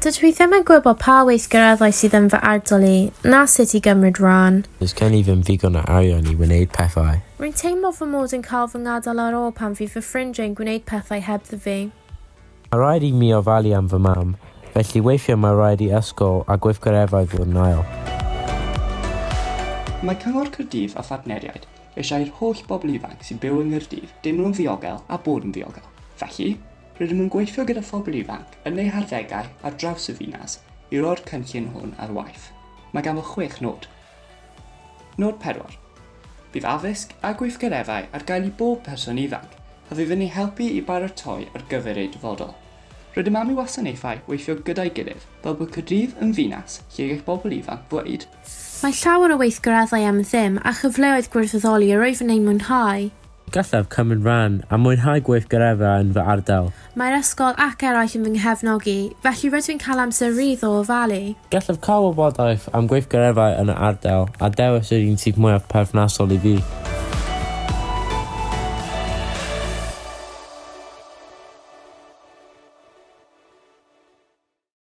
Dydw i ddim yn gwybod pa weithgareddau sydd yn fy ardal i, na sut i gymryd rhan. Does gen i ddim ddigon o arian i wneud pethau. Rwy'n teimlo fy mod yn cael fy ngadael ar ôl pan fydd fy ffrindiau'n gwneud pethau hebddo fi. Mae rhaid i mi ofalu am fy mam, felly weithiau mae rhaid i ysgol a gweithgareddau fod yn ail. Mae Cyngor Caerdydd a phartneriaid eisiau i'r holl bobl ifanc sy'n byw yng Nghaerdydd deimlo'n ddiogel a bod yn ddiogel. Felly, rydym yn gweithio gyda phobl ifanc yn eu harddegau ar draws y ddinas i roi'r cynllun hwn ar waith. Mae ganddo 6 nod. Nod 4. Bydd addysg a gweithgareddau ar gael i bob person ifanc a fydd yn eu helpu i baratoi ar gyfer eu dyfodol. Rydym am i wasanaethau weithio gyda'i gilydd fel bod Caerdydd yn ddinas lle gall bobl ifanc ddweud Mae llawer o weithgareddau am ddim a chyfleoedd gwirfoddoli yr wyf yn eu mwynhau. Gallaf cymryd rhan a mwynhau gweithgareddau yn fy ardal. Mae'r ysgol ac eraill yn fy nghefnogi, felly rydw i'n cael amser rhydd o ofalu. Gallaf cael wybodaeth am gweithgareddau yn y ardal a dewis yr un sydd mwyaf perthnasol i fi.